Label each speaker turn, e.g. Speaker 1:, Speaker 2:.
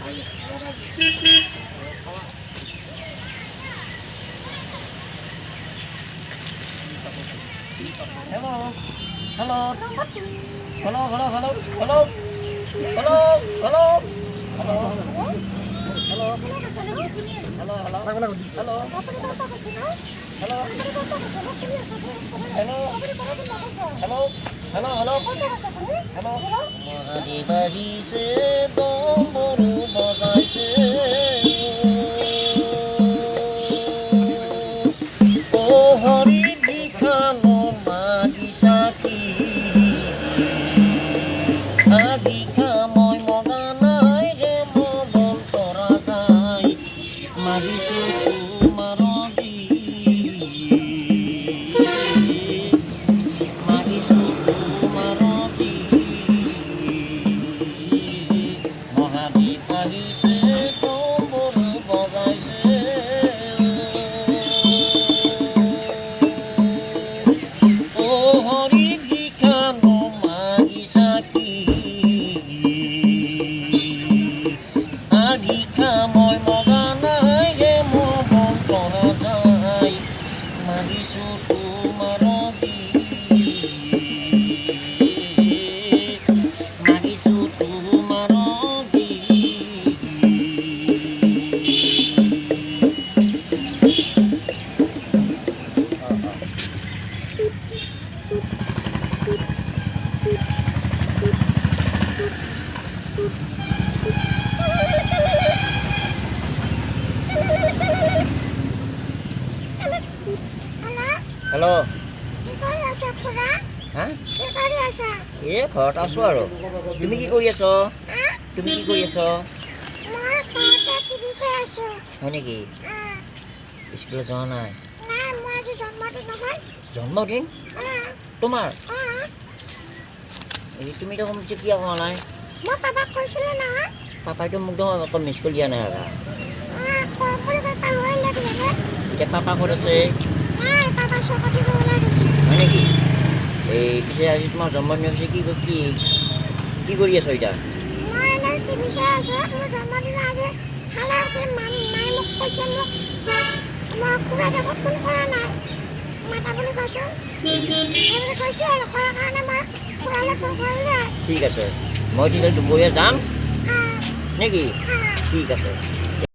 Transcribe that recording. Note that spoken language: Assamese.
Speaker 1: Hello, hello, hello, hello, hello, hello, hello, hello, hello, hello, hello, hello, hello, hello, hello, hello, hello, hello.
Speaker 2: Mahadev আহিছে, ডম্বৰু বজাইছে, অ হৰি, ভিক্ষানো মাগিছা কি? ভিক্ষা মই মগা নাই হে মদন ৰাজাই, মাগিছো তোমাৰ দি, মাগিছো তোমাৰ দি। মহাদেৱ আহিছে, ডম্বৰু বজাইছে, অ হৰি, ভিক্ষানো মাগিছা কি? ভিক্ষা মই মগা নাই হে মদন ৰাজাই, মাগিছো তোমাৰ দি, মাগিছো তোমাৰ দি। হেল্ল'।
Speaker 3: কি কৰি আছা খুৰা?
Speaker 2: হা?
Speaker 3: কি কৰি আছা?
Speaker 2: এই ঘৰত আছোঁ আৰু। তুমি কি কৰি আছ?
Speaker 3: হা?
Speaker 2: তুমি কি কৰি আছ?
Speaker 3: মই ঘৰতে টিভি চাই আছো।
Speaker 2: হয় নেকি? স্কুলত যোৱা নাই?
Speaker 3: নাই, মোৰ আজি জন্মদিন নহয়।
Speaker 2: জন্মদিন?
Speaker 3: অঁ।
Speaker 2: তোমাৰ?
Speaker 3: অঁ।
Speaker 2: এই তুমি দেখোন কিয় কোৱা নাই?
Speaker 3: মই পাপাক কৈছিলোঁ নহয়।
Speaker 2: পাপাইতো মোক দেখোন আকৌ মিছ কল দিয়া নাই আৰু।
Speaker 3: অঁ, কৰিম বুলি কৈ পাহৰিলে কিজানি।
Speaker 2: এতিয়া পাপা ক'ত আছে?
Speaker 3: নাই, পাপা চকতি ওলাই গৈছে।
Speaker 2: হয় নেকি? এই পিছে আজি তোমাৰ জন্মদিন হৈছে, কি কি কি কৰি আছ এতিয়া?
Speaker 3: মই এনেই টিভি চাই আছোঁ। মোৰ জন্মদিন আজি ভালে আছে। মায়ে মোক কৈছে, মোক মই খুৰাদেউতাক ফোন কৰা নাই, মাতা বুলি কৈছোঁ, সেইবুলি কৈছে আৰু কোৱাৰ কাৰণে মই খুৰালৈ ফোন কৰিলোঁ।
Speaker 2: ঠিক আছে, মই তেতিয়া দুপৰীয়া যাম।
Speaker 3: অঁ।
Speaker 2: নেকি?
Speaker 3: অঁ।
Speaker 2: ঠিক আছে।